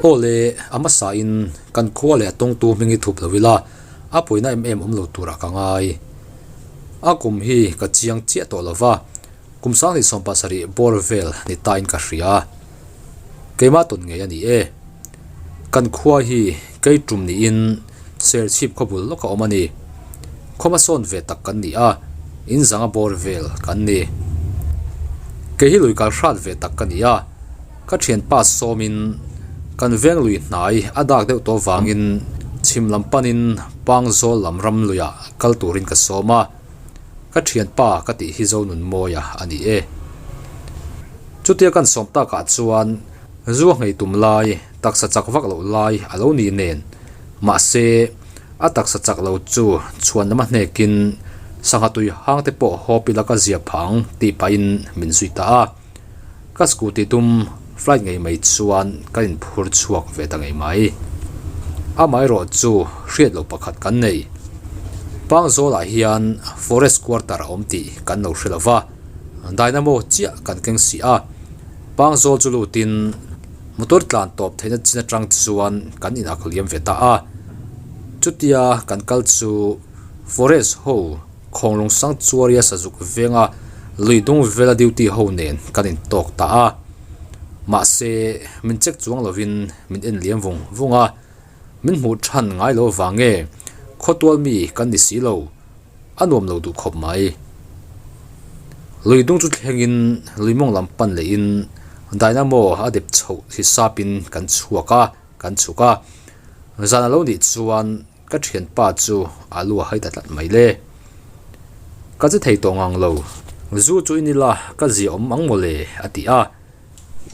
Aw le, a hmasain kan khua leh a tawngtu hming hi thup lo ila, a puina em em awm lo turah ka ngai. A kum hi ka chiang chiah tawh lo va, kum 2017 bawr vel ni tain ka hria. Keimah tawn ngei a ni e. Kan khua hi kei tum niin Serchhip khawbul lawk a awm a ni. Khaw hmasawn ve tak kan ni a, in zanga bawr vel kan ni. Kei hi lui kal hrat ve tak ka ni a, ka thianpa sawmin kan veng lui hnai a dak deuh tawh vangin chhim lam panin Pangzawl lam ram luiah kal turin ka sawm a, ka thianpa ka tih hi Zonunmawia a ni e. Chutia kan sawm takah chuan zu a nghei tum lai taksa chak vak loh lai a lo ni nen mahse a taksa chak lo chu chhuan lama hnekin sangha tui hang te pawh haw pi laka zia phang tih pahin min zui ta a. Ka scooty tum flight ngei mai chuan ka inphur chhuak ve ta ngei mai. Amaherawh chu hriat loh pakhat kan nei. Pangzawlah hian forest quarter a awm tih kan lo hre lo va, dynamo chiah kan keng si a. Pangzawl chu lutin motor tlan tawp theihna chin atang chuan kan inak liam ve ta a. Chutia kan kal chu forest ho Khawnglung Sanctuary-a sazuk venga lui dung vela duty ho nen kan intawk ta a. Mahse, min check chuang lovin min en liam vung vung a. Min hmuh than ngai lo vang nge khawtual mi kan ni si lo, a nuam lo duh khawp mai. Lui dung chu thlengin lui mawng lam pan lehin dynamo a dep chhoh hisapin kan chhuak a, kan chhuk a. Zan a lo nih chuan Ka thianpa chu a lu a hai ta tlat mai le. Ka che thei tawh ngang lo. Zu chu i ni la, ka zia awm ang maw le, a ti a.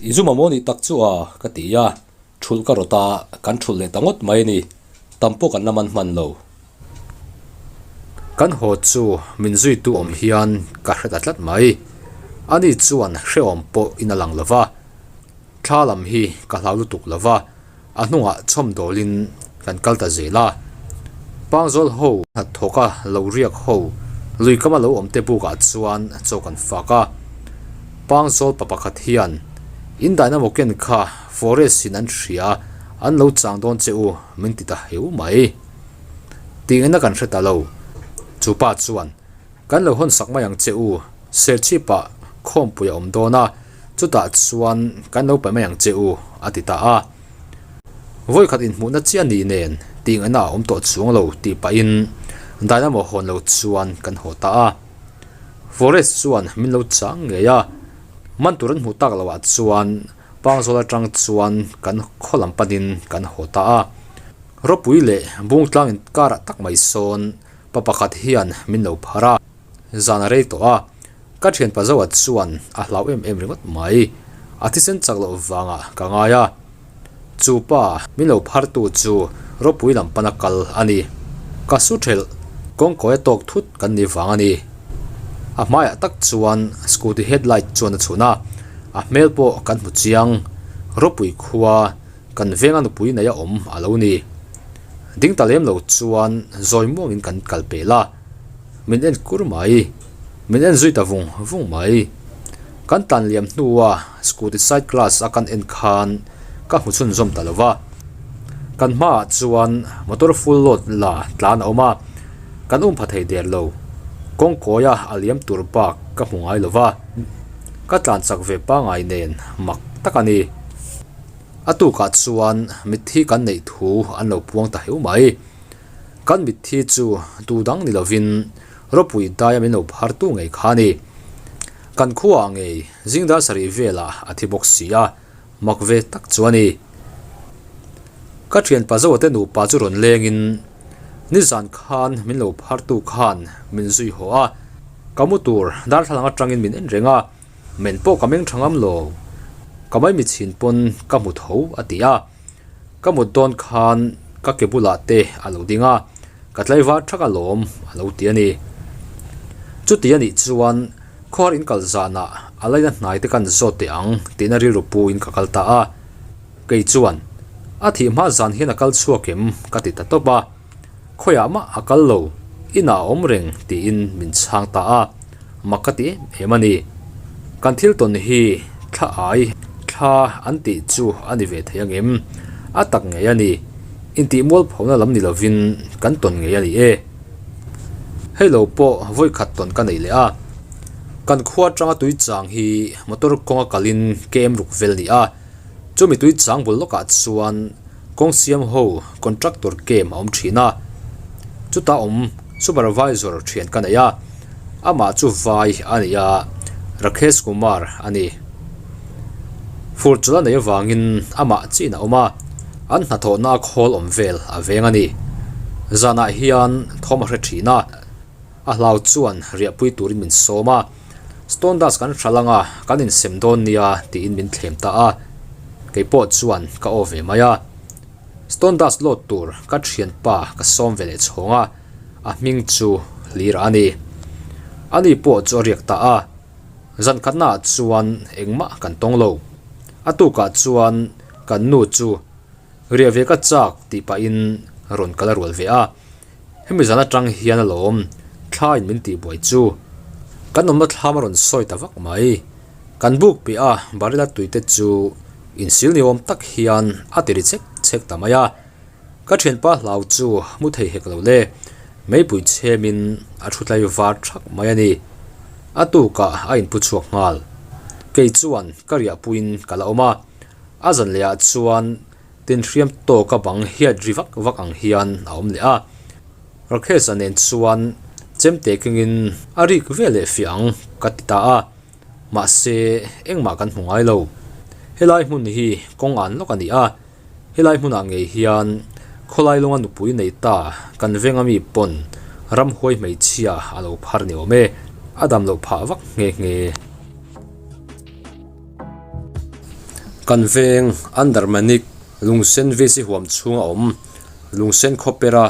I zu mamawh nih tak chu a, ka ti a. Thulh ka rawt a, kan thulh leh ta ngawt mai a ni. Tam pawh kan la man hman lo. Kan haw chu min zuitu awm hian ka hre ta tlat mai. Ani chuan hrehawm pawh in a lang lo va. Thla lam hi ka hlau lutuk lo va. A hnungah chhawmdawlin kan kal ta zel a, Pangzawl ho hnathawka lo riak ho lui kama lo awm te bukah chuan chaw kan fak a. Pangzawl pa pakhat hian, In dynamo ken kha forest in an hria, an lo chang dawn che u min ti ta heu mai. Tihngena kan hre ta lo. Chu pa chuan, Kan lo hawn sak mai ang che u, Serchhip-ah khawmpui a awm dawn a, chutah chuan kan lo pe mai ang che u, a ti ta a. Vawikhat inhmuhna chiah ni nen tih ngaihna a awm tawh chuang lo tih pahin Dynamo hawn lo chuan kan haw ta a. Forest chuan min lo chang ngei a, man tur an hmuh tak loh ah chuan Pangzawl atang chuan kan khaw lam panin kan haw ta a. Ropui leh Bungtlang inkarah tak mai sawn Pa pakhat hian min lo phar a, zan a rei tawh a, ka thianpa Zoa chuan a hlau em em ringawt mai, a thisen chak loh vangah ka ngai a, chu pa min lo phartu chu ropui lam pana kal a ni, ka su thelh kawngkawi a tawk thut kan ni vang a ni. A hmaiah tak chuan scooty headlight chuan a chhun a, a hmel pawh kan hmu chiang, ropui khua Kan venga nupui nei a awm a lo ni. Ding ta lem lo chuan zawi muangin kan kal pel a, min en kur mai. Min en zui ta vung vung mai. Kan tlan liam hnua scooty side glass a kan en khan ka hmu chhunzawm ta lo va. Kan hmaah chuan motor full load la tlan a awm a, kan um pha thei der lo. Kawngkawia a liam tur bak ka hmu ngai lo va, ka tlan chak ve pangai nen mak tak a ni. A tukah chuan mitthi kan neih thu an lo puang ta heu mai. Kan mitthi chu tu dang ni lovin ropui daia min lo phartu ngei kha a ni. Kan khuaah ngei zingdar sarih velah a thi bawk si a, mak ve tak chu a ni. Ka thianpa Zoate nupa chu rawn lengin nizan khan min lo phartu khan min zui haw a, ka mu tur darthlalang atangin min en reng a. Men pawh ka meng tha ngam lo, ka mai mitchhin pawn ka hmu tho a ti a, ka mut dawn khan ka ke bulah te a lo ding a, ka tlaivar thak alawm a lo ti a ni. Chuti a nih chuan khuar in kal zanah a laina hnai te kan zawt teh ang tihna rilru pu in ka kal ta a, kei chuan a thih hma zan hian a kal chhuak em ka ti ta tawp a, khawiah mah a kal lo, inah a awm reng tiin min chhang ta a. Mak ka ti em em a ni. Kan thil tawn hi thla ai thla an tih chu a ni ve thei ang em? A tak ngei a ni. Intih mualphona lam ni lovin kan tawn ngei a ni e. Hei lo pawh vawikhat tawn ka nei leh a. Kan khua atanga tui chang hi motor kawnga kalin kem ruk vel ni a. Chumi tui chang bul lawkah chuan kawng siam ho contractor camp a awm thin a. Chuta awm supervisor thian ka nei a. Amah chu vai a ni a, Rakesh Kumar a ni. Fur chawlh a neih avangin amah chiin a awm a, an hnathawhna a khawl awm vel a veng a ni. Zanah hian thawm a hre thin a, a hlau chuan riahpui turin min sawm a, Stone dust kan hralh anga kan insem dawn nia tiin min thlem ta a, keipawh chuan ka aw ve mai a. Stone dust load tur ka thianpa ka sawm ve leh chhawng a, a hming chu Hlira a ni. Ani pawh chu a riak ta a, zan khatnaah chuan engmah kan tawng lo. A tukah chuan kan nu chu riah ve ka chak tih pahin rawn kal a rual ve a. Hemi zan atang hian alawm thlain min tihbuai chu kan awmna thlam a rawn sawi ta vak mai. Kan buk piah a barrel-a tuite chu insil ni awm tak hian a ti ri chek chek ta mai a. Ka thianpa hlau chu mu thei hek lo le, meipui chhemin a thu tlai var thak mai a ni. A tukah a inpu chhuak nghal. Kei chuan ka riahpuiin ka la awm a, a zan lehah chuan Tinhriam tawka bang hiat ri vak vak ang hian a awm leh a. Rakesh-a nen chuan chemte kengin a rik ve leh fiah ang ka ti ta a, mahse engmah kan hmu ngai lo. Helai hmun hi kawng an lawk a ni a, helai hmunah ngei hian khawlai lawnga nupui nei ta kan venga mi pawn ramhuai hmeichhia a lo phar ni awm e, a dam loh phah vak nghe nghe. Kan veng Andermanik lungsen VC huam chhunga awm lungsen khawpera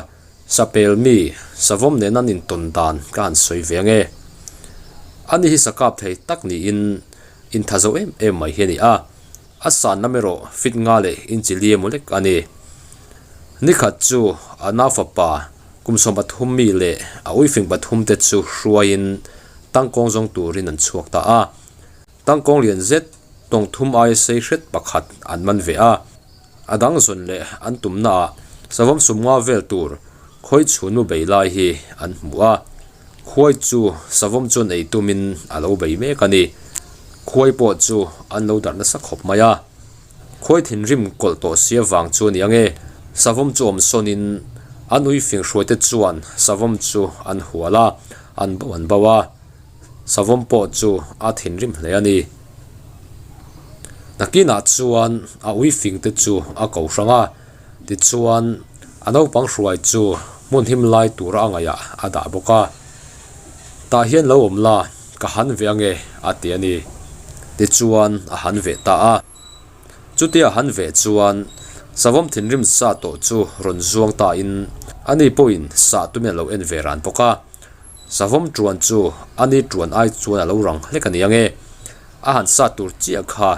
sapel mi savawm nena an intawn dan ka han sawi ve ange. Ani hi sakap thei tak niin intha zo em em mai hi a ni a, a san lam erawh fit nga leh inchi li emaw lek a ni. Nikhat chu a nau fapa kum 13 mi leh a uifing pathum te chu hruaiin tangkawng zawng turin an chhuak ta a. Tangkawng lian zet tawng thum aia sei hret pakhat an man ve a, a dang zawn leh an tumnaah savawm sumnga vel tur khawi chhunmu bei lai hi an hmu a, khuai chu savawm chuan ei tumin a lo bei mek a ni. Khuai pawh chu an lo darh nasa khawp mai a, khuai thinrim kawlh tawh si avang chu a ni ange, savawm chu awm sawnin an ui fing hruaite chuan savawm chu an hual a, an bo an bo a. Savawm pawh chu a thinrim hle a ni. Nakinah chuan a ui fing te chu a ko hrang a, tichuan a naupang hruai chu hmun him lai tura a ngaihah a dah bawk a. Tah hian lo awm la, ka han ve ange a ti a ni. Tichuan a han veh ta a. Chutia a han veh chuan savawm thinrim sa tawh chu rawn zuang tain ani pawhin sah tumin a lo en ve ran bawk a. Savawm tuan chu a ni tuan ai chuan a lo rang hlek a ni ange. A han sa tur chiah kha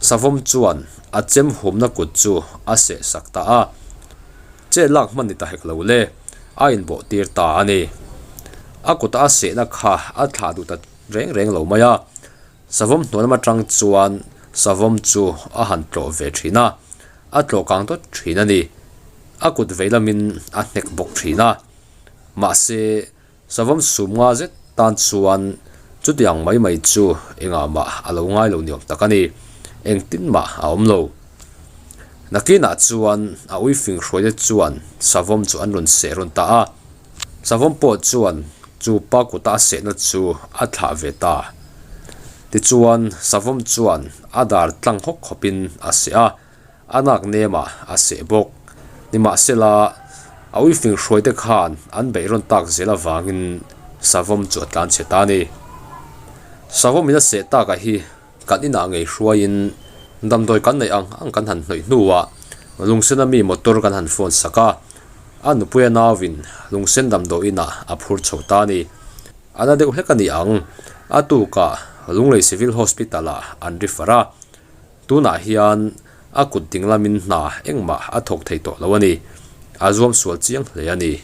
Savawm chuan a chem humna kut chu a seh sak ta a. Che lak hman ni ta hek lo le, a inbawh tir ta a ni. A kuta a sehna kha a thlah duh ta reng reng lo mai a. Savawm hnuai lam atang chuan Savawm chu a han tlawh ve thin a, a tlawh kang dawt thin a ni. A kut vei lamin a hnek bawk thin a. Mahse, savawm sum nga zet tan chuan chutiang mai mai chu engah mah a lo ngai lo niawm tak a ni. Engtin mah a awm lo. Nakinah chuan a ui fing hruaite chuan savawm chu an rawn seh rawn ta a. Savawm pawh chuan chu pa kuta a sehna chu a thlah ve ta. Tichuan, savawm chuan a dar tlang hawk khawpin a seh a. A nak nemah a seh bawk. Nimahsela, a uifing hruaite khan an beih rawn tak zel avangin savawm chu a tlan chhe ta a ni. Savawmin a seh takah hi kan inah ngei hruaiin damdawi kan neih ang ang kan han hnawih hnuah lungsena mi motor kan han phone sak a, a nupuia nauin lungsen damdawi inah a phur chho ta a ni. A na deuh hlek a ni ang, a tukah Lunglei Civil Hospital-ah an refer a. Tunah hian a kut ding lamin hna engmah a thawk thei tawh lo a ni. A zuam sual chiang hle a ni.